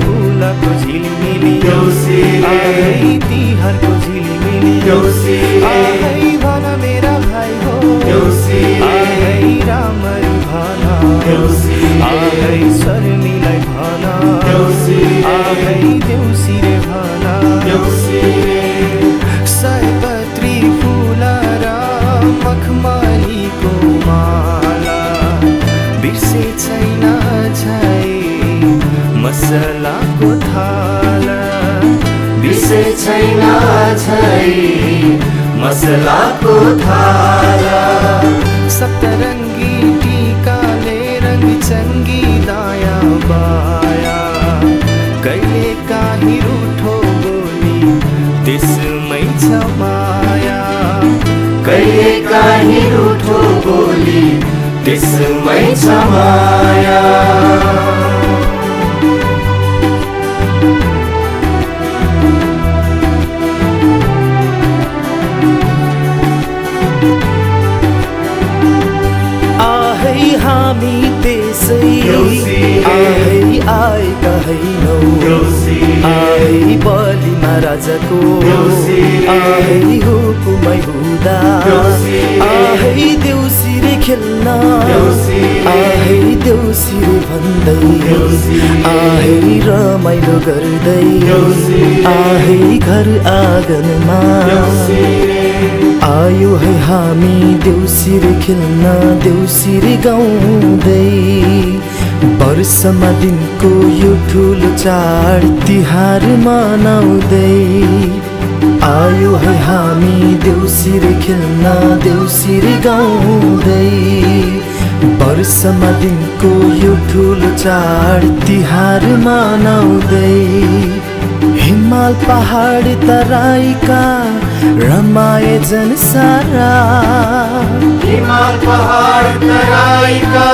फूलको झिलिमिली तिहारको झिलिमिली भन मेरा भाइ हो रामरी भन शर्मिलाई भन देउसिरे भन सयपत्री फूल र मखमलीको माला बिर्से छैन झै मसलाको थाला बिर्से छैन झै मसलाको थाला सप्तरङ्गी टीकाले रङ्ग चङ्गी दायाँ बाया कहिले काहीँ रूठो बोली त्यसमै छ माया कहिले काहीँ रूठो बोली त्यसमै छ माया हामी त्यसै आहै आएका हैनौ आहै बलिमा राजाको आहै हुकुमै हुँदा आहै देउसिरे खेल्न आहै देउसिरे भन्दै आहै रमाइलो गर्दै आहै घर आँगनमा आयो है हामी देउसिरे खेल्न देउसिरे गाउँदै वर्षमा दिनको यो ठुलो चाड तिहार मनाउँदै आयो है हामी देउसिरे खेल्न देउसिरे गाउँदै वर्षमा दिनको यो ठुलो चाड तिहार मनाउँदै हिमाल पहाड तराईका रमाए जन सारा हिमाल पहाड तराईका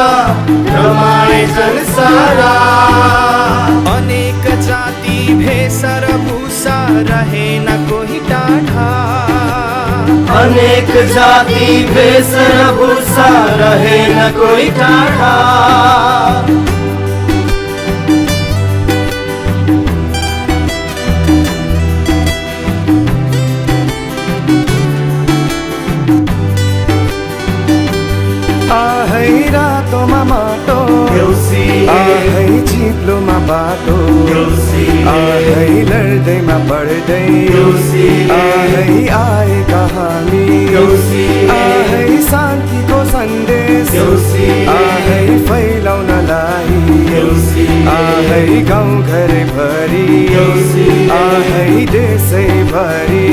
रमाए जन सारा अनेक जाति भेष र भूषा रहेन कोही टाढा अनेक जाति भेष र भूषा रहेन कोही टाढा आहै रातोमा माटो आहै चिप्लोमा बाटो आहै लड्दैमा पढ्दै आहै आएका हामी आहै शान्तिको सन्देश आहै फैलाउनलाई आहै गाउँ घरै भरि आहै देशै भरि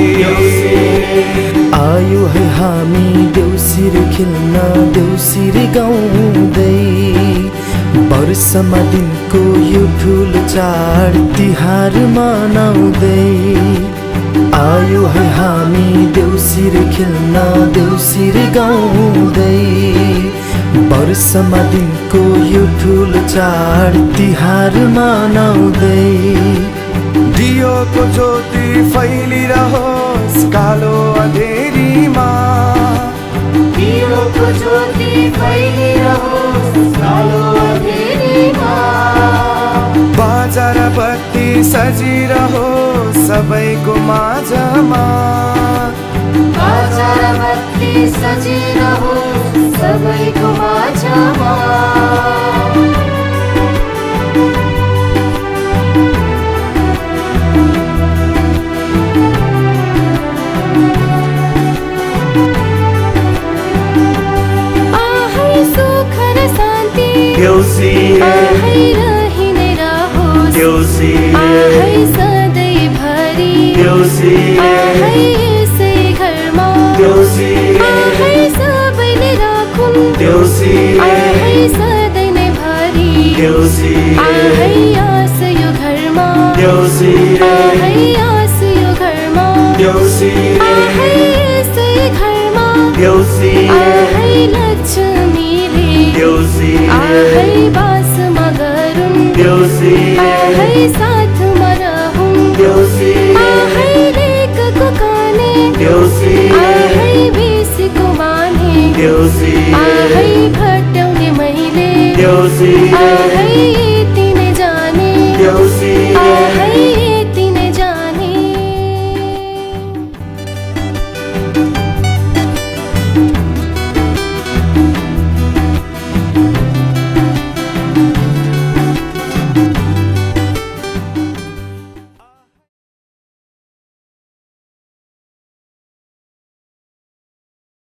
आयो है हामी देउसिरे खेल्न देउसिरे गाउँदै वर्षमा दिनको यो ठुलो चाड तिहार मनाउँदै आयो है हामी देउसिरे खेल्न देउसिरे गाउँदै वर्षमा दिनको यो ठुलो चाड तिहार मनाउँदै दियोको ज्योति फैलिरहोस् कालो अँधेरीमा दियोको ज्योति फैलिरहोस् कालो अँधेरीमा बाजा र बत्ती सजिरहोस् सबैको माझमा बाजा र बत्ती सजिरहोस् सबैको माझमा आहै रहिने रहोस् आहै सधैँभरि आहै यसै घरमा आहै सबैले राखुन् आहै सधैँ नै भरि आहै आस यो घरमा आहै आस यो घरमा आहै यसै घरमा आहै लक्ष्मीले देउसी आहै बासमा गरौँ देउसी आहै साथमा रहौँ देउसी आहै लेखको खाने देउसी आहै बेसीको माने देउसी आहै भट्याउने मैले देउसी आहै